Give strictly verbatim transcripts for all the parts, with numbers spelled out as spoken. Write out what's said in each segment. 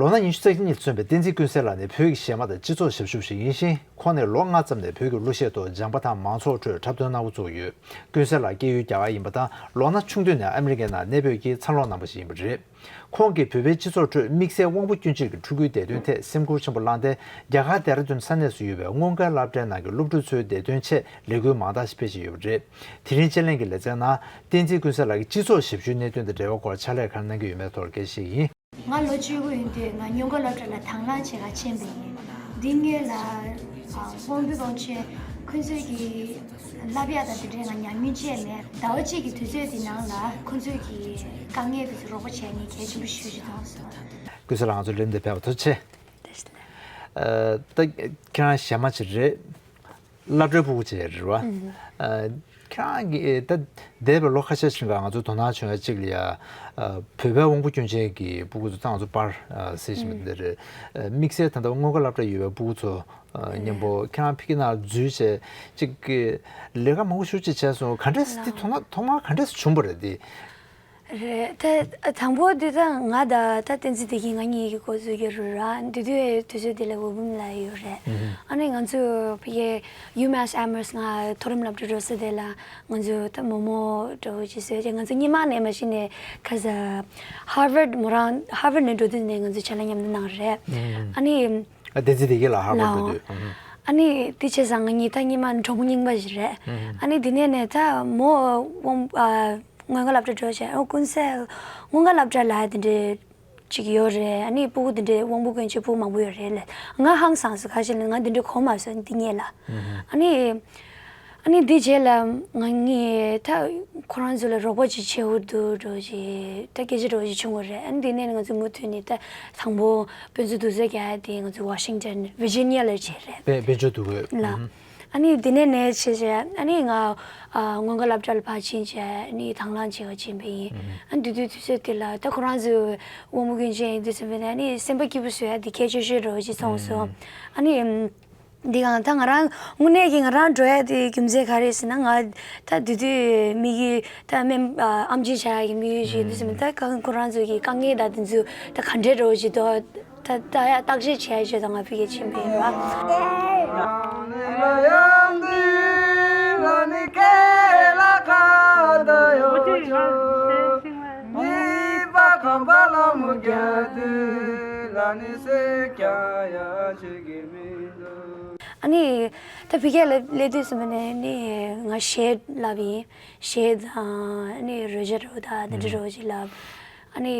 ལོ་ན་ཉི་ཤུ་རྩ་གཉིས་ལ་མཚོན་པའི་བསྟན་འཛིན་ཀུན་གསལ་ལགས་ནི་བོད་ཀྱི་གཞས་མ་དང་སྤྱི་ཚོགས་ཞབས་ཞུ་བ་ཞིག་ཡིན་ཞིང་། ཁོང་ནི་ལོ་ལྔ་ཙམ་ནས་བོད་ཀྱི་གླུ་གཞས་ཐོག་སྦྱངས་པ་དང་མང་ཚོགས་ཁྲོད་འཁྲབ་སྟོན་གནང་འགོ་བཙུགས་ཡོད། ཀུན་གསལ་ལགས་སྐྱེས་ཡུལ་རྒྱ་གར་ཡིན་པ་དང་། ལོ་ན་ཆུང་དུས་ནས་ཨ་མི་རི་ཀའི་ནང་གནས་སྤོས་ཀྱིས་འཚར་ལོངས་གནང་པ་ཞིག་ཡིན་པ་རེད། ཁོང་གིས་བོད་པའི་སྤྱི་ཚོགས་ཁྲོད་དམིགས་བསལ་དབང་པོ་སྐྱོན་ཅན་གྱི་ཕྲུ་གུའི་བདེ་དོན་ཐད་སེམས་ཁུར་ཆེན་པོ་བླངས་ཏེ། རྒྱ་གར་ལྡེ་ར་ལྡུན་ས་གནས་སུ་ཡོད་པའི་སྔོན་འགོག་སློབ་གྲྭའི་ནང་གི་སློབ་ཕྲུག་ཚོའི་བདེ་དོན་ཆེད་ལས་འགུལ་མང་དག་ཞིག་སྤེལ་བཞིན་ཡོད་པ་རེད། དེ་རིང་དཔྱད་གླེང་གི་ལེ་ཚན་ནང་། བསྟན་འཛིན་ཀུན་གསལ་ལགས་ཀྱིས་སྤྱི་ཚོགས་ཞབས་ཞུའི་གནད་དོན་དང་འབྲེལ་བའི་སྐོར་ཕྱག་ལས་ག་རེ་གནང་གི་ཡོད་མེད་ཐོག་སྐད་ཆ་བཤད་ཀྱི་ཡིན། ང་ལོ་བཅུ་དགུ་ཡིན་དུས་ང་སྔོན་འགོག་སློབ་གྲྭ་ལ་དང་བླངས་བྱེད་གར་ཕྱིན་པ་ཡིན། འདི་སྔོན་ལ་ཨ་དབང་པོ་སྐྱོན་ཅན་ཁོང་ཚོའི་གི་བསླབ་ཡག་དང་དེ་འདྲའི་ང་ཉམས་མྱོང་ཅིག་མེད། ཟླ་བ་གཅིག་གི་དུས་ཚོད་འདི་ནང་ལ་ཁོང་ཚོའི་གི་དཀའ་ངལ་དེ་ཚོ་རོགས་པ་བྱས་ནས་གལ་ཆེན་པོ་ཞེ་པོ་ཅིག་མཐོང་སོང་། ཀུན་གསལ་ལགས་ང་ཚོའི་ལམ་འདིར་ཕེབས་པར་ཐུགས་རྗེ་ཆེ། ཨ། ད་ཁྱེད་རང་གཞས་མ་ཅིག་རེད། སློབ་གྲྭའི་སྤུ་གུ་ཅིག་རེད་བ། ཨ། ཁྱེད་རང་གིས་ད་འདས་པའི་ལོ་ཁ་ཤས་ཤིག་ལ་ང་ཚོ་དོ་སྣང་བྱུང་ཡ་གཅིག་ལ་ཡ། ཨ། བོད་པའི་དབང་པོ་སྐྱོན་ཅན་གྱི་སྤུ་གུ་ཚོ་ད་ང་ཚོ་པར་ཨ་གཟིགས་བཞིན་པ་འདི་རེད། ཨ། དམིགས་བསལ་ད་ལྟ་སྔོན་འགོག་སློབ་གྲྭ་ཡོད་པའི་སྤུ་གུ་ཚོ་ཨ་མཉམ་པོ་ཁྱེད་རང་ཕ་གི་ནང་འཛུལ་བྱས་གཅིག་གི་ལས་ཀ་མང་པོ་ཞེ་པོ་ཅིག་བྱས་སོང་། ག་འདྲས་འདི་ཐོག་མ་ཐོག་མར་ག་འདྲས་བྱུང་བ་རེད་འདི། རེད། ད་དང་པོ་འདི་ད་ང་དང་ད་བསྟན་འཛིན་བདེ་སྐྱིད་ང་གཉིས་ཀྱི་འགོ་འཛུགས་ཀྱི་རུ་ར། འདི་དུས་དུས་ཚོད་འདི་ལ་འོད་འབུམ་ལ་ཡོད་རེད། ཨ་ནི་ང་ཚོ་ཕ་གི་UMass Amherst ང་མཐོ་རིམ་སློབ་གྲྭ་འགྲོ་ས་དེ་ལ་ང་ཚོ་ད་མོག་མོག་འདྲ་བོ་ཅིག་བཟོས་བྱས། ང་ཚོ་སྔོན་མ་ནས་མ་གཞི་ནས་ཁ་ས་Harvard མོ་རང་Harvard ནས་འགྲོ་དུས་ནས་ང་ཚོ་བྱ་ལས་མཉམ་དུ་གནང་རེད། ཨ་ནི་ཨ། བསྟན་འཛིན་བདེ་སྐྱིད་ལགས་Harvard ལའོ། འགྲོ་དུས། ཨ་ནི་དེ་བྱས་ཙང་ང་གཉིས་ད་སྔོན་མ་གྲོགས་པོ་རྙིང་པ་ཞིག་རེད། ཨ་ནི་དེ་ནས་ནས་ད་མོ་དབང་ཨ། སྔོན་འགོག་སློབ་གྲྭ་འགྲོ་བྱས། ཨོ་ཀུན་གསལ་སྔོན་འགོག་སློབ་གྲྭ་ལ་དེ་འདྲའི་ཅིག་ཡོད་རེད། ཨ་ནི་སྤུ་གུ་དེ་འདྲའི་དབང་པོ་སྐྱོན་ཅན་སྤུ་གུ་མང་པོ་ཡོད་རེད་ལབ། ང་ཧང་སངས་སོང་། ག་ཞིག་ལ་ང་དེ་འདྲའི་གོ་མ་སོང་འདི་སྔོན་ལ། ཨ་ནི་ཨ་ནི་འདི་རྗེས་ལ་ང་གཉིས་ད་ཁོ་རང་ཚོ་ལ་རོགས་པ་ཅིག་བྱེད་འོས་འདུག་འགྲོ་ཅིག་ད་སྐད་ཆ་འགྲོ་ཅིག་བྱུང་བ་རེད། ཨ་ནི་དེ་ནས་ང་ཚོ་མུ་མཐུད་ནས་ད་དང་པོ་དཔེ་མཛོད་འདུག་སེ་རྒྱག་ཡ་དེ་ང་ཚོ་Washington Virginia ལ་བྱས་རེད། དཔེ་དཔེ་མཛོད་འདུག་གས། ལ། ཨ་ནི་དེ་ནས་ནས་བྱས་བྱས་ཨ་ནི་ང་ཨ་སྔོན་འགོག་སློབ་གྲྭ་ལ་ཕར་ཕྱིན་བྱས། ཨ་ནི་དང་བླངས་བྱེད་ག་ཕྱིན་པ་ཡིན། ཨ་ནི་དེ་དུས་དུས་ཚོད་དེ་ལ་ད་ཁོ་རང་ཚོ་དབང་པོ་སྐྱོན་ཅན་ཡིན་དུས་ཙམ་པ་ནས་ཨ་ནི་སེམས་པ་སྐྱིད་པོ་བཟོ་ཡ་དེ་གལ་ཆེ་ཤོས་འདྲ་བོ་ཅིག་མཐོང་སོང་། ཨ་ནི་འདི་གང་ད་ང་རང་དངོས་གནས་ཀྱི་ང་རང་འགྲོ་ཡ་དེ་རྒྱུ་མཚན་ག་རེ་ཟེར་ན། ང་ད་དེ་དུས་དམིགས་ཡུལ་ད་སྨན་ཨ་ཨེམ་ཆི་བྱ་ཡ་གི་དམིགས་ཡུལ་ཞིག་ཡིན་དུས་ཙམ་པ་ད་ཁོ་རང་ཚོ་གི་དཀའ་ངལ་ད་དེ་ཚོ་ད་ག་འདྲས་འདྲ་བོ་ཅིག་འདུག་ད་ད་ཡ་བརྟག་དཔྱད་བྱས་བྱས་དང་ང་ཕ་གིར་ཕྱིན་པ་ཡིན་པ། ཨ་ནི་ད་ཕ་གིར་སླེབས་སླེབས་དུས་ཙམ་པ་ནས་ནི་ང་གཞས་བསླབས་ཡིན། གཞས་དང་ཨ་ནི་རོལ་ཆ་འདྲ་བོ་དང་དེ་འདྲ་འདྲ་བོ་ཅིག་བསླབས། ཨ་ནི།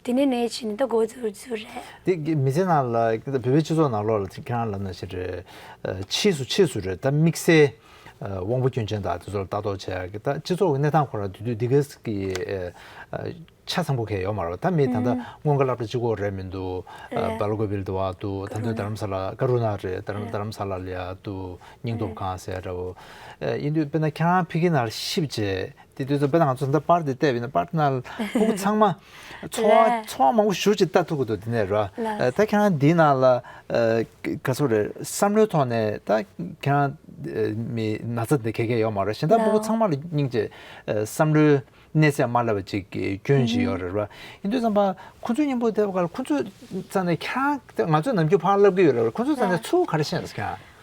དེ་ནས་ནས་ཕྱིན་ནས་ད་འགོ་ཚུགས་ཚུགས་རེད། དེ་གི་མི་ཚེ་ནང་ལ་བོད་པའི་སྤྱི་ཚོགས་ནང་ལོགས་ལ་ཁྱེད་རང་ལབ་ན་ཞིག་རེད། ཕྱིས་སུ་ཕྱིས་སུ་རེད། ད་དམིགས་བསལ་དབང་པོ་སྐྱོན་ཅན་དང་དེ་ཚོར་ལྟ་རྟོག་བྱེད་ཡག་གི་ད་སྤྱི་ཚོགས་ཀྱི་གནས་སྟངས་ཁོ་རང་དུས་དུས་འདི་ག་གི་ཆ་ཚང་པོ་གས་ཡོད་མ་རེད། ད་མི་ད་ལྟ་སྔོན་འགོག་སློབ་གྲྭ་གཅིག་པོ་རེད་མི་འདུག་ཨ། རེད། བ་ལ་ཀོ་བིལ་འདུག་བ་འདུག་ད་དུང་རྡ་རམ་ས་ལ་ཀ་རུ་ན་རེད། རྡ་རམ་རྡ་རམ་ས་ལ་ལ་ཡ་འདུག་སྙིང་སྟོབས་ཁང་ཟེར་ཡ་འདྲ་བོ། ཡིན་དུས་དཔེར་ན་ཁྱེད་རང་ཕ་གི་ནང་ལ་གཤིབས་བྱས། དེ་དུས་ཚོད་དཔེར་ན་ང་ཚོ་འདི་པར་དེ་བལྟས་པ་ཡིན་ན་པར་ནང་ལ་སྤུ་གུ་ཚང་མ་འཚོ་བ་རེད། འཚོ་བ་མང་པོ་ཞེ་པོ་ཅིག་ལྟ་ཐུབ་ཀྱི་འདུག་དེ་ནས་ར། ལགས། ད་ཁྱེད་རང་འདིའི་ནང་ལ་ག་ཚོད་རེད། བསམ་བློའི་ཐོག་ནས་ད་ཁྱེད་རང་མི་ན་ཚ་འདི་ག་གས་ཡོད་མ་རེད། གཞན་དག་སྤུ་གུ་ལགས། ཚང་མ་ལ་སྙིང་རྗེ་བསམ་བློའི་གནས་ཚད་མ་ལབ་པ་ཅིག་གི་སྐྱོན་ཞིག་ཡོད་རེད་ར། ཡིན་དུས་ཙམ་པ་ཁོ་ཚོའི་མཉམ་པོ་བསྡད་པ་ག་ལ་ཁོ་ཚོའི་རྩ་ནས་ཁྱེད་རང་ང་ཚོས་ནམ་རྒྱུན་ཕར་ལབ་ཀྱི་ཡོད་རེད། ཁོ་ཚོའི་རྩ་ནས་ལགས། ཚུར་ག་རེ་བཤད་ན་ཁྱེད་རང་།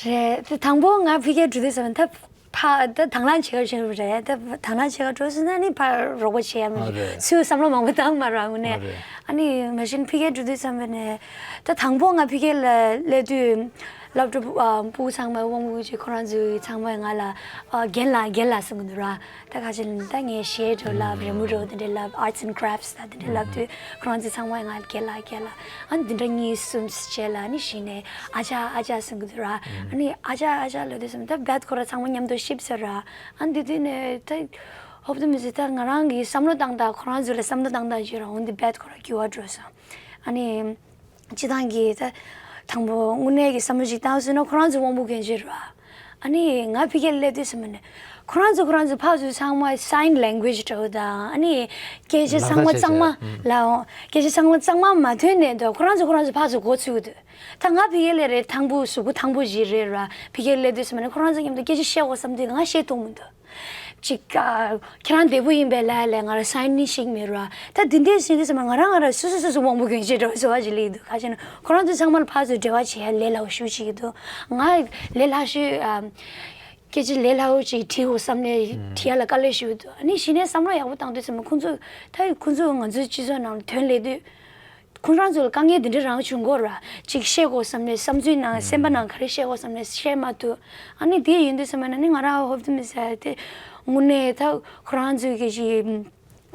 རེད། དེ་དང་པོ་ང་ཕ་གིར་འགྲོ་དུས་ཙམ་ད་ཕ་ད་དང་བླངས་བྱེད་ག་ཕྱིན་པ་རེད། ད་དང་བླངས་བྱེད་ག་འགྲོ་ཟེར་ན་ནི་ཕར་རོགས་པ་བྱེད་ཡ་མ་ཨ་རེད། རེད། ཚུར་བསམ་བློ་མང་པོ་བཏང་མ་རེད་དངོས་གནས། ཨ་རེད། ཨ་ནི་མ་གཞི་ཕ་གིར་འགྲོ་དུས་ཙམ་པ་ནས་ད་དང་པོ་ང་ཕ་གི་ལ་སླེབས་དུས་སློབ་གྲྭ་སྤུ་ཨ་སྤུ་གུ་ཚང་མ་དབང་པོ་ཅིག་ཁོ་རང་ཚོའི་ཚང་མས་ང་ལ་ཨ་རྒན་ལགས་རྒན་ལགས་གསུང་གི་འདུག་ར། ད་ག་ཅི་ལ་ད་ངས་གཞས་འདྲ་ལབ་རི་མོ་འདྲ་དེ་འདྲ་ལབ་arts and crafts ད་དེ་འདྲ་ལབ་དུས་ཁོ་རང་ཚོ་ཚང་མས་ང་རྒན་ལགས་རྒན་ལགས། ཨ་ནི་དེ་འདྲ་གཉིས་གསུམ་རྗེས་ལ་ཨ་ནི་གཞི་ནས་ཨ་ཅག་ཨ་ཅག་གསུང་གི་འདུག་ར། ཨ་ནི་ཨ་ཅག་ཨ་ཅག་ལབ་དུས་ཙམ་ད་རྦད་ཁོ་ར་ཚང་མ་མཉམ་དུ་གཤིབས་ཚར་ར། ཨ་ནི་དེ་དུས་ནས་ད་ཧོབ་ཏེ་མི་ཚེ་ད་ང་རང་གི་བསམ་བློ་བཏང་སྟངས་ཁོ་རང་ཚོ་ལ་བསམ་བློ་བཏང་སྟངས་བརྗེས་ར། འོན་ཏེ་རྦད་ཁོ་ར་འགྱུར་བ་འགྲོ་སོང་། ཨ་ནི། སྤྱི་བཏང་གི་ད་དང་པོ་དངོས་གནས་ཀྱི་བསམ་བློ་ཞིག་བཏང་ཟེར་ན་ཁོ་རང་ཚོ་དབང་པོ་སྐྱོན་ཅན་རེད་བ། ཨ་ནི་ང་ཕ་གིར་སླེབས་དུས་ཙམ་པ་ནས་ཁོ་རང་ཚོ་ཁོ་རང་ཚོ་ཕར་ཚུར་ཚང་མ་sign language འདྲ་བོ་དང་ཨ་ནི་སྐད་ཆ་ཚང་མ་ལག་བསྟར་གཙང་མ་བྱས་བྱས། ལའོ། སྐད་ཆ་ཚང་མ་གཙང་མ་མ་ཐོན་ནས་འདུག་ཁོ་རང་ཚོ་ཁོ་རང་ཚོ་ཕར་ཚུར་མགོ་ཚོས་ཀྱི་འདུག་ད་ང་ཕ་གིར་སླེབས་རེད་དང་པོ་གཟུགས་པོ་ཐང་པོ་ཞིག་རེད་ར། ཕ་གིར་སླེབས་དུས་ཙམ་པ་ནས་ཁོ་རང་ཚོ་མཉམ་དུ་སྐད་ཆ་བཤད་དགོས་བསམ་དུས་ང་བཤད་ཐུབ་མི་འདུག་ཅིག་ཨ། ཁྱེད་རང་བདེ་པོ་ཡིན་པའི་ལ་ལས་ང་རང་སའིན་ནི་ཞིག་མེད་ར། ད་འདི་འདྲའི་ཟེར་དུས་ཙམ་པ་ང་རང་ང་རང་སོ་སོ་སོ་སོ་དབང་པོ་སྐྱོན་ཅན་འདྲ་བ་བཟོ་བ་ཅིག་སླེབས་འདུག་ག་ཅེ་ན་ཁོ་རང་ཚོ་ཚང་མ་ལ་ཕར་ཚུར་འབྲེལ་བ་བྱེད་ཡ་ལས་སླ་པོ་ཞེ་པོ་ཅིག་འདུག་ང་ལས་སླ་ཤོས་ཨ། སྐད་ཆ་ལས་སླ་པོ་ཅིག་དྲིས་འོ་བསམ་ནས་དྲི་ཡ་ལ་དཀའ་ལས་ཞེ་པོ་འདུག་ཨ་ནི་གཞི་ནས་བསམ་བློ་ཡག་པོ་བཏང་དུས་ཙམ་པ་ཁོང་ཚོ་ད་ཁོང་ཚོ་ང་ཚོའི་སྤྱི་ཚོགས་ནང་ལ་ཐོན་སླེབས་དུས། ཁོང་རང་ཚོ་ལ་དཀའ་ངལ་འདི་འདྲ་རང་བྱུང་གོ་ར། ཅིག་བཤད་དགོས་བསམ་ནས་བསམ་ཚུལ་ནང་སེམས་པ་ནང་ག་རེ་བཤད་དགོས་བསམ་ནས་བཤད་མ་ཐུབ། ཨ་ནི་དེ་ཡིན་དུས་ཙམ་པ་ན་ནི་ང་རང་ཧོབ་ཏེ་མི་ཟེར་དེ་དངོས་གནས་ད་ཁོ་རང་ཚོའི་གི་ཅིག་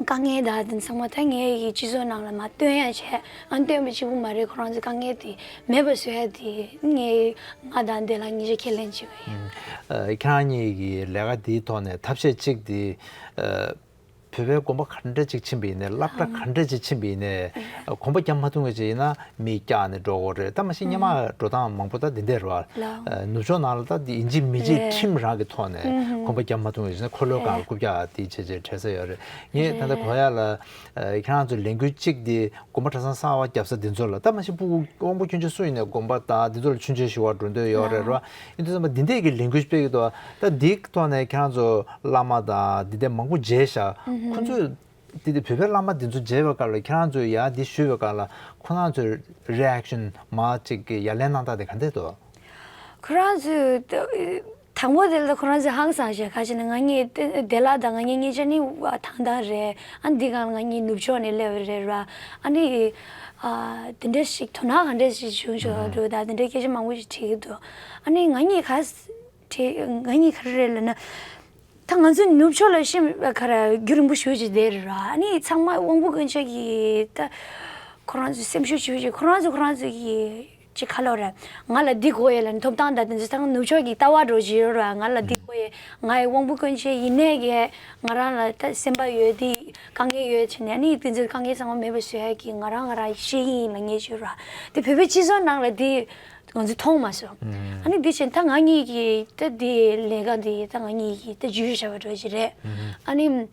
དཀའ་ངལ་ད་དེ་ཚང་མ་ད་ངའི་གི་སྤྱི་ཚོགས་ནང་ལ་མ་སྟོན་ཡ་བྱས། ཨ་ནི་སྟོན་པ་གཅིག་པུ་མ་རེད། ཁོ་རང་ཚོའི་དཀའ་ངལ་དེ་མེད་པ་བཟོ་ཡ་དེ་ངའི་ང་དང་དེ་ལ་ངེས་ཤེས་ཁས་ལེན་བྱེད་པ་ཡིན། ཨ། ཁྱེད་རང་གཉིས་ཀྱི་ལས་ཀ་འདིའི་ཐོག་ནས་ཐབས་ཤེས་གཅིག་དེ། ཨ། བོད་པའི་དགོན་པ་ག་འདྲ་ཅིག་ཕྱིན་པ་ཡིན་ནའི་སློབ་གྲྭ་ག་འདྲ་ཅིག་ཕྱིན་པ་ཡིན་ནའི་གོམ་པ་རྒྱབ་མ་ཐུབ་མཁན་ཅིག་ཡིན་ན་མི་བཀྱགས་ནས་འགྲོ་དགོས་རེད། ད་མ་གཞི་སྔོན་མ་འགྲོ་སྟངས་མང་པོ་ད་འདི་འདྲ་རེད་བ། ལགས། ནུབ་ཕྱོགས་ནང་ལ་ད་འདི་ཡིན་གཅིག་མིན་གཅིག་རེད། ཁྲིམས་རང་གི་ཐོག་ནས་ཨུ་ཧུམ། གོམ་པ་རྒྱབ་མ་ཐུབ་མཁན་ཅིག་ཡིན་ན་འཁོར་ལོའི་སྒང་ལ་རྐུབ་བཀྱག་དེ་བྱས་བྱས་བྲེལ་ས་ཡོད་རེད། ངས་ད་ལྟ་རེད། གོ་ཡ་ལ་ཁྱེད་རང་ཚོ་ལས་འགུལ་གཅིག་འདི་དགོན་པ་གྲྭ་ཚང་གསར་པ་རྒྱབ་ས་འདི་ཚོ་ལ་ད་མ་གཞི་སྤུ་གུ་དབང་པོ་སྐྱོན་ཅན་སུ་ཡིན་ནའི་དགོན་པ་དང་འདི་ཚོ་ལ་མཆོད་མཇལ་ཞུ་བར་འགྲོ་འདོད་ཡོད་རེད་རོ། ཡིན་དུས་ཙམ་པ་འདི་འདྲས་ཀྱི་ལས་འགུལ་སྤེལ་གྱི་འདུག་ད་འདིའི་ཐོག་ནས་ཁྱེད་རང་ཚོ་བླ་མ་དང་འདི་འདྲས་མང་པོ་མཇལ་ཤག་ཁོ་ཚོས་འདི་འདྲས་བོད་པའི་བླ་མ་འདི་ཚོ་མཇལ་བའི་སྐབས་ལ་ཁྱེད་རང་ཚོས་ཡ་འདི་ཞུས་པའི་སྐབས་ལ་ཁོ་རང་ཚོའི་རི་ཨེག་ཤན་མ་ཅིག་གི་ཡ་ལན་གནང་སྟངས་དེ་ག་འདྲས་འདུག་ཁོ་རང་ཚོས་དང་པོ་དེ་ལ་ཁོ་རང་ཚོས་ཧང་སངས་ཤག་ག་ཅེ་ན་ང་གཉིས་དེ་དེ་ལ་དང་ང་གཉིས་གཉིས་ཆ་ནི་ཐང་ཐང་རེད། ཨ་འདི་གང་ང་གཉིས་ནུབ་ཕྱོགས་ནས་སླེབས་པ་རེད་ར། ཨ་ནི་ཨ་དེ་འདྲ་ཞིག་དོ་སྣང་ག་འདྲ་ཞིག་བྱུང་ཤག་འགྲོ་ད་དེ་འདྲའི་སྐད་ཆ་མང་པོ་ཞིག་དྲིས་ཀྱི་འདུག་ཨ་ནི་ང་གཉིས་ག་དྲིས་ང་གཉིས་ག་རེ་རེད་ལབ་ན། ད་ང་ཚོ་ནུབ་ཕྱོགས་ལ་ཤི་ག་ར་རྒྱུན་རིང་པོ་ཞེ་པོ་ཅིག་བསྡད་རེད་ར། ཨ་ནི་ཚང་མ་དབང་པོ་སྐྱོན་ཅན་གྱི་ད་ཁོ་རང་ཚོའི་སེམས་ཤུགས་ཞེ་པོ་ཅིག་ཁོ་རང་ཚོ་ཁོ་རང་ཚོ་གི་ཅིག་ཁ་ལོ་ར། ང་ལ་འདི་དགོས་ཡོད་ལབ་ནས་ཐོབ་ཐང་དང་དེ་ཚོ་ཚང་ནུབ་ཕྱོགས་ཀྱི་ལྟ་བ་འདྲ་ཅིག་ཡོད་ར། ང་ལ་འདི་དགོས་ཡོད། ང་ཡི་དབང་པོ་སྐྱོན་ཅན་ཡིན་ནའི་གི་ང་རང་ལ་ད་སེམས་པ་ཡོད། འདི་དཀའ་ངལ་ཡོད་བྱས་ནས་ཨ་ནི་དེ་ཚོའི་དཀའ་ངལ་ཚང་མ་མེད་པ་བཟོ་ཡ་གི་ང་རང་ང་རང་ཤེས་ཀྱི་ཡིན་ལབ་མཁན་ཅིག་ཡོད་ར། དེ་བོད་པའི་སྤྱི་ཚོགས་ནང་ལ་དེ། ང་ཚོ་མཐོང་མ་སོང་། ཨ་ནི་འདི་བྱས་ད་ང་གཉིས་ཀྱི་ད་འདི་ལས་ཀ་འདི་ད་ང་གཉིས་ཀྱི་ད་ཇུས་བཞག་པ་འདྲ་ཅིག་རེད། ཨ་ནི་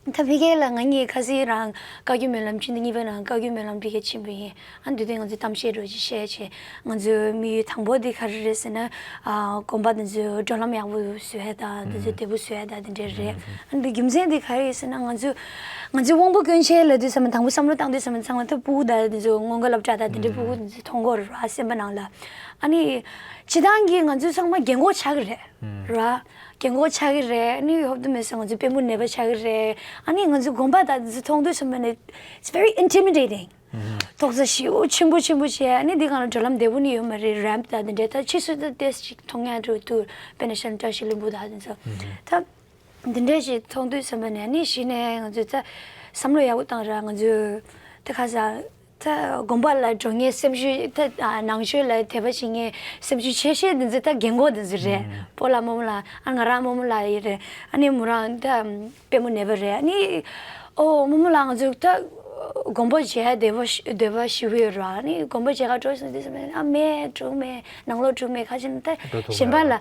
ད་ཕ་གི་ལ་ང་གཉིས་ཁ་སང་རང་བཀའ་བརྒྱུད་སྨོན་ལམ་ཕྱི་ཟླ་གཉིས་པའི་ནང་བཀའ་བརྒྱུད་སྨོན་ལམ་ཕ་གི་ཕྱིན་པ་ཡིན། ཨ་ནི་དེ་དུས་ང་ཚོས་གཏམ་བཤད་འདྲ་ཅིག་བཤད་བྱས་ང་ཚོའི་དམིགས་ཡུལ་དང་པོ་འདི་ག་རེ་རེད་ཟེར་ན། ཨ་དགོན་པ་འདི་ཚོའི་འགྲོ་ལམ་ཡག་པོ་བཟོ་ཡ་དང་འདི་ཚོ་བདེ་པོ་བཟོ་ཡ་དང་དེ་འདྲ་རེད། ཨ་ནི་འདི་རྒྱུ་མཚན་འདི་ག་རེ་རེད་ཟེར་ན་ང་ཚོ་ང་ཚོའི་དབང་པོ་སྐྱོན་ཅན་ལབ་དུས་ཙམ་པ་དང་པོ་བསམ་བློ་བཏང་དུས་ཙམ་པ་ཚང་མ་ད་སྤུ་གུ་དང་འདི་ཚོ་སྔོན་འགོག་སློབ་གྲྭ་དང་དེ་འདྲའི་སྤུ་གུ་འདི་ཚོ་མཐོང་གི་ཡོད་རེད་བ་སེམས་པ་ནང་ལ། ཨ་ནི་སྤྱིར་བཏང་གི་ང་ཚོ་ཚང་མ་རྒན་གོག་ཆགས་ཀྱི་རེད། ར། རྒན་གོག་ཆགས་ཀྱི་རེད། ཨ་ནི་ཧོབ་ཏེ་མི་སྲིད་ང་ཚོ་དཔེ་མི་སྲིད་ནད་པ་ཆགས་ཀྱི་རེད། ཨ་ནི་ང་ཚོ་དགོན་པ་དང་འདི་ཚོ་མཐོང་དུས་ཙམ་པ་ནས་it's very intimidating. ཏོག་ཙམ་ཞེ་པོ་ཆེན་པོ་ཆེན་པོ་བྱས། ཨ་ནི་འདི་སྒང་ལ་འགྲོ་ལམ་བདེ་པོ་ནི་ཡོད་མ་རེད། རེམ་པ་དང་འདི་འདྲའི་ད་ཕྱིས་སུ་ད་ཏོག་ཙམ་ཅིག་མཐོང་ཡག་འགྲོ་དུས་དཔེར་ན་ཤར་བཀྲ་ཤིས་ལྷུན་པོ་དང་འདི་ཚོ། ད་འདི་འདྲ་ཞིག་མཐོང་དུས་ཙམ་པ་ནས་ཨ་ནི་གཞི་ནས་ང་ཚོས་ད་བསམ་བློ་ཡག་པོ་བཏང་ར། ང་ཚོས་ད་ཁ་སང་ད་དགོན་པ་ལ་འགྲོ་མཁན་སེམས་ཤུགས་ད་ནང་ཆོས་ལ་དད་པ་བྱེད་མཁན་སེམས་ཤུགས་ཆེ་ཤོས་འདི་ཚོ་ད་རྒན་གོག་འདི་ཚོ་རེད། སྤོ་ལགས་རྨོ་མོ་ལགས། ཨ་ང་རང་རྨོ་མོ་ལགས་ཡིན་རེད། ཨ་ནི་མོ་རང་ད་དཔེ་མི་སྲིད་ནད་པ་རེད། ཨ་ནི་ཨོ་རྨོ་མོ་ལགས་ང་ཚོ་ད་དགོན་པ་མཇལ་འདོད་པ་ཞེ་པོ་ཡོད་ར། ཨ་ནི་དགོན་པ་མཇལ་ག་འགྲོ་སོང་དུས་ཙམ་པ་ཨ་མེད་འགྲོ་མེད་ནང་ལོགས་འགྲོ་མེད་ཁ་ཅིག་ད་གཞན་པ་ལ་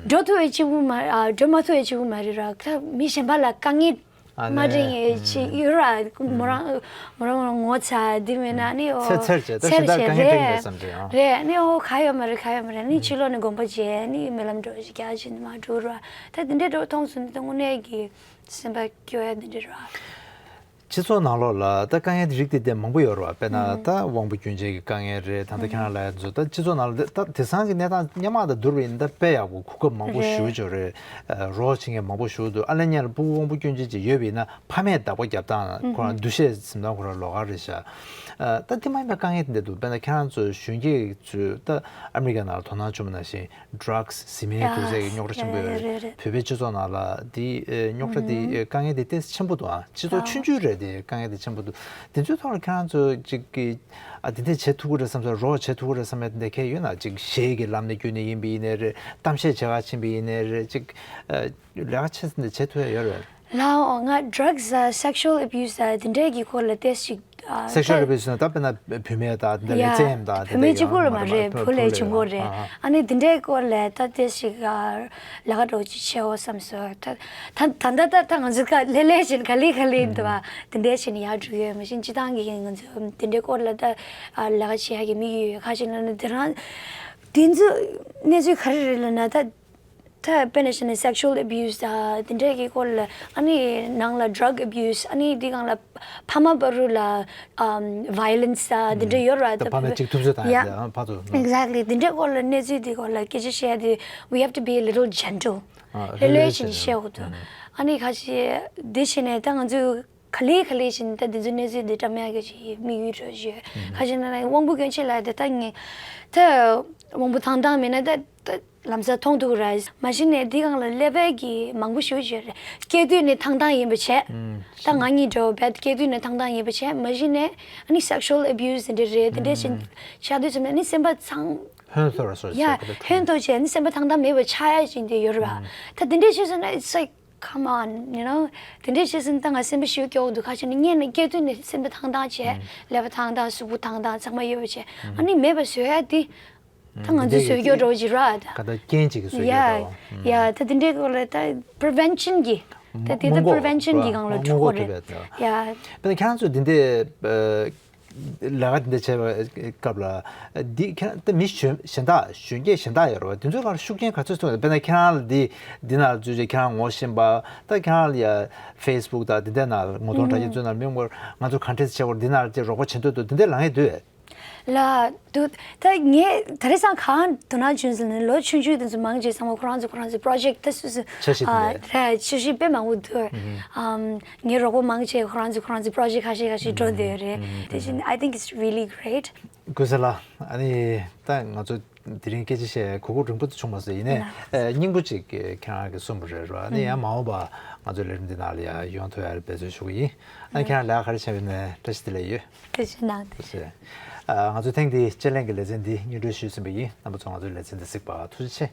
འགྲོ་ཐུབ་པའི་གཅིག་པུ་མ་ཨ་འགྲོ་མ་ཐུབ་པའི་གཅིག་པུ་མ་རེད་ར། ད་མི་གཞན་པ་ལ་དཀའ་ངལ། ཨ་མ་ནི་དྲན་ཡས་ཅིག་ཡོད་ར། མོ་རང་མོ་རང་ངོ་ཚ་འདི་མེད་ན་ནི་འོ་ཚེར་ཚེར་བྱས་ད་ཚེར་ཞེ་དྲག་བྱས་དཀའ་ངལ་འཕྲད་ཀྱི་རེད་རེད་བསམ་གྱི་ཡང་། རེད། ནི་འོ་ག་ཡོད་མ་རེད་ག་ཡོད་མ་རེད། ནི་ཕྱི་ལོགས་ནས་དགོན་པ་མཇལ་ནི་སྨོན་ལམ་འདྲ་ཞིག་རྒྱག་ཅིག་མ་འགྲོ་ར། ད་འདི་འདྲའི་འགྲོ་མཐོང་སོང་ནི་ད་དངོས་གནས་ཀྱི་སེམས་པ་སྐྱོ་ཡ་འདི་འདྲ་ར། སྤྱི་ཚོགས་ནང་ལོགས་ལ་ད་དཀའ་ངལ་རིགས་དེ་དེ་མང་པོ་ཡོད་ར་བ། དཔེར་ན་ད་དབང་པོ་སྐྱོན་ཅན་གྱི་དཀའ་ངལ་རེད། ད་ལྟ་ཁྱེད་རང་ལ་ཡ་ཚོ་ད་སྤྱི་ཚོགས་ནང་ལ་ད་དེང་སང་གི་གནས་སྟངས་སྔོན་མ་དང་བསྡུར་བ་ཡིན་ན་ད་དཔེ་ཡག་པོ་གོ་སྐབས་མང་པོ་ཞེ་པོ་ཅིག་ཡོད་རེད། རོགས་བྱེད་མཁན་མང་པོ་ཞེ་པོ་འདུག་ཨ་ལེ་ཉེ་ལ་སྤུ་གུ་དབང་པོ་སྐྱོན་ཅན་ཅིག་ཡོད་པ་ཡིན་ན་ཕ་མས་བདག་པོ་རྒྱབ་སྟངས་ཁོ་རང་འདུ་ཤེས་འཛིན་སྟངས་ཁོ་རང་ལོགས་ཀ་རེད་ཤག་ད་དེ་མ་ཡིན་པའི་དཀའ་ངལ་དེ་འདྲ་འདུག་དཔེར་ན་ཁྱེད་རང་ཚོ་གཞོན་སྐྱེས་ཚོས་ད་ཨ་མི་རི་ཀ་ནང་ལ་དོ་སྣང་བྱུང་བ་ནང་བཞིན་ཌྲག་སི་ཟི་མའི་དུག་རྫས་ཀྱི་རྙོག་དྲ་ཆེན་པོ་ཡོད་རེད། རེད་རེད། བོད་པའི་སྤྱི་ཚོགས་ནང་ལ་དེ་རྙོག་དྲ་དེ་དཀའ་ངལ་དེ་ཏོག་ཙམ་ཆེན་པོ་འདུག་ཨ་སྤྱི་ཚོགས་ཆུང་ཆུང་རེད། དེ་དཀའ་ངལ་དེ་ཆེན་པོ་འདུག་དེ་ཚོའི་ཐོག་ལ་ཁྱེད་རང་ཚོ་ཅིག་གི་ཨ་དེ་འདྲས་བྱེད་ཐུབ་ཀྱི་རེད་བསམ་སོང་། རོགས་བྱེད་ཐུབ་ཀྱི་རེད་བསམ་ཡ་དེ་འདྲས་གང་ཡོད་ན། ཅིག་གཞས་ཀྱི་ལམ་ནས་བརྒྱུད་ནས་ཡིན་པ་ཡིན་ནའི་རེད། གཏམ་བཤད་བྱེད་ག་ཕྱིན་པ་ཡིན་ནའི་རེད། ཅིག་ཨ་ལས་ཀ་ཆེ་ཙམ་དེ་བྱེད་ཐུབ་ཡ་ཡོད་རེད། ལགས་འོ། ང་ཌྲག་སི་ཨ་སེག་ཤུ་ཨལ་ཨེ་བྷིའུ་སི་ཨ་དེ་འདྲས་ཀྱི་སྐོར་ལ་ཏོག་ཙམ་ཅིག་ཨ་སེག་ཤུ་ཨལ་ཨེ་བྷིའུ་སི་ཟེར་ན་ད་དཔེར་ན་བུད་མེད་དང་དེ་འདྲ་ལ་ཡ་བཙན་གཡེམ་དང་དེ་བུད་མེད་འདྲ་གཅིག་པུ་ཡང་ལ་མ་མ་རེད། རེད། བུ་ཕོ་ལས་ལས་བྱུང་གོ་རེད། ཨ་ཨ་ཨ་ནི་དེ་འདྲའི་སྐོར་ལ་ད་ཏོག་ཙམ་ཅིག་ཨ་ལས་ཀ་འདྲ་ཅིག་བྱེད་འོ་བསམ་སོང་། ད་ད་ད་ད་ད་ང་ཚོ་ཀ་ལྷོད་ལྷོད་བྱས་ནས་ག་ལེ་ག་ལེ་འདུག་བ། དེ་འདྲས་བྱས་ནས་ཡར་འགྲོ་གི་ཡོད། མ་གཞི་སྤྱིར་བཏང་གི་ང་ཚོ་དེ་འདྲའི་སྐོར་ལ་ད་ཨ་ལས་ཀ་བྱེད་ཡག་གི་དམིགས་ཡུལ་ཡོད། ཁ་ཅིག་ལ་ནི་དེ་རང་དེ་ཚོ་གནས་ཚུལ་ག་རེ་རེད་ལབ་ན་ད། ད་དཔེར་ན་བཤད་ན་sexual abuse ད་དེ་འདྲས་ཀྱི་སྐོར་ལ། ཨ་ནི་ནང་ལ་drug abuse། ཨ་ནི་དེ་སྒང་ལ་ཕ་མ་བར་ལ་ཨམ་violence ད་དེ་འདྲས་ཡོད་ར། ད་ཕ་མས་ཅིག་ཐུབ་ཚོད་བཏང་ཡ། ཡ་དེ་ཕར་ཚུར་ནོ། Exactly། དེ་འདྲས་སྐོར་ལ་གནས་ཚུལ་དེ་སྐོར་ལ་སྐད་ཆ་བཤད་ཡ་དེ། We have to be a little gentle། ཨ་ལྷོད་ལྷོད་བྱས་ནས་བཤད་དགོས་འདུག། ཨ་ནི་ཁ་ཤས་དེ་བྱས་ནས་ད་ང་ཚོས་ག་ལེ་ག་ལེ་བྱས་ནས་ད་དེ་ཚོའི་གནས་ཚུལ་དེ་བཀྲམ་ཡག་གི་ཅིག་དམིགས་ཡུལ་འདྲ་ཅིག་ཡོད། ཁ་ཤས་ན་ན་དབང་པོ་སྐྱོན་ཅན་ལ་དེ་ད་ངས་ད་དབང་པོ་ཐང་ཐང་མེད་ན་ད་ད་ལམ་སང་མཐོང་ཐུབ་ཀྱི་རེད། མ་གཞི་ནས་འདི་སྒང་ལ་ཀླད་པའི་གི་མང་པོ་ཞེ་པོ་ཅིག་ཡོད་རེད། སྐྱེས་དུས་ནས་ཐང་ཐང་ཡིན་པ་བྱས། ད་ང་གཉིས་འདྲ་བོ་བས་སྐྱེས་དུས་ནས་ཐང་ཐང་ཡིན་པ་བྱས། མ་གཞི་ནས་ཨ་ནི་sexual abuse དེ་འདྲ་རེད། དེ་འདྲ་བྱས་ཆགས་དུས་ཙམ་ནས་ཨ་ནི་སེམས་པ་ཚང་ཧོན་ཐོར་སོ་ཡ་ཧོན་ཐོར་བྱས་ཨ་ནི་སེམས་པ་ཐང་ཐང་མེད་པ་ཆགས་ཡ་ཅིག་འདི་ཡོད་རེད་པ། ད་དེ་འདྲ་བྱས་སོང་ན་it's like come on, you know, དེ་འདྲས་བྱས་ཟིན་ད་ང་སེམས་པ་ཞེ་པོ་སྐྱོ་བོ་འདུག། ཁ་ཤས་ནི་སྔོན་ནས་སྐྱེས་དུས་ནས་སེམས་པ་ཐང་ཐང་བྱས། ཀླད་པ་ཐང་ཐང་གཟུགས་པོ་ཐང་ཐང་ཚང་མ་ཡོད་པ་བྱས། ཨ་ནི་མེད་པ་བཟོ་ཡ་དེ་ད་ང་ཚོའི་བཟོ་སྐྱོ་འདྲ་བོ་ཅིག་ར། ད་ཀ་ད་རྐྱེན་གཅིག་གིས་བཟོ་ཡ་ཡ་འདྲ་བོ། ཡ་ད་དེ་འདྲའི་སྐོར་ལ་ད་prevention གི་ད་དེ་ད་སྔོན་འགོག prevention གི་སྒང་ལ་སྔོན་འགྲོ་འགོག་དགོས་ཐུབ་རེད། ཡ་ད་ཡ། དཔེར་ན་ཁྱེད་རང་ཚོས་འདི་འདྲའི་ལས་ཀ་འདི་འདྲ་བྱེད་པའི་སྐབས་ལ། འདི་ཁྱེད་རང་ད་མི་གཞོན་གཞན་དག་གཞོན་སྐྱེས་གཞན་དག་ཡོད་རེད་པ། དེ་ཚོའི་ཁར་ཤུགས་རྐྱེན་ག་ཚོད་ཐུག་ན། དཔེར་ན་ཁྱེད་རང་ལ་འདི་འདི་ནང་ལ་འཛུལ་རྗེས་ཁྱེད་རང་ངོ་ཤེས་པ་ད་ཁྱེད་རང་ལ་ཡ་Facebook དང་འདི་འདྲའི་ནང་ངོ་གདོང་འདྲ་རྒྱུ་ཚོའི་ནང་མི་ངོར་ང་ཚོ་ག་འདྲས་བྱེད་དགོས། འདི་ནང་ལ་ཅིག་རོགས་པ་བྱེད་འདོད་འདུག། འདི་འདྲའི་ལབ་མཁན་འདུག་གས། ལ་འདུག། ད་ངས་ད་རེས་སང་གང་དུ་ན་བྱུང་ཟེར་ན། ལོ་ཆུང་ཆུང་དེ་ཚོ་མང་ཆེ་ཚང་མ་ཁོ་རང་ཚོ་ཁོ་རང་ཚོ་project ད་སུ་སུ་འཆར་གཞི་དེ་ཨ་རེད། འཆར་གཞི་དཔེ་མང་པོ་འདུག། ཨམ་ངའི་རོགས་པ་མང་ཆེ་ཁོ་རང་ཚོ་ཁོ་རང་ཚོ་project ཁ་ཤས་ཁ་ཤས་འགྲོ་བསྡད་ཡོད་རེད། དེ་བཞིན་I think it's really great། ཀུན་གསལ་ལགས། ཨ་ནི་ད་ང་ཚོ་དེ་རིང་སྐད་ཆ་བཤད་གོ་སྐབས་རིང་པོ་དེ་བྱུང་མ་སོང་། ཡིན་ནའི་ལགས། ཨེ་སྙིང་པོ་ཅིག་ཁྱེད་རང་གིས་གསུངས་པ་རེད་རོ། ཨ་ནི་ཡང་མ་འོངས་པ་ང་ཚོའི་ལས་རིམ་འདི་ནང་ལ་ཡང་ཡོང་ཐུབ་ཡ་རེ་འབད་བརྩོན་ཞུ་གི་ཡིན། ཨ་ནི་ཁྱེད་རང་ལས་ཀ་ག་རེ་བྱས་པ་ཡིན་ནའི་བཀྲ་ཤིས་བདེ་ལེགས་ཡོད། བཀྲ་ཤིས་གནང་། བཀྲ་ཤིས། ཨ་ང་ཚོ་ཐེངས་འདིའི་དཔྱད་གླེང་གི་ལེ་ཚན་འདི་སྙན་སྒྲོན་ཞུས་ཟིན་པ་ཡིན། རྣམ་པ་ཚོ་ང་ཚོའི་ལེ་ཚན་འདི་གཟིགས་པར་ཐུགས་རྗེ་ཆེ།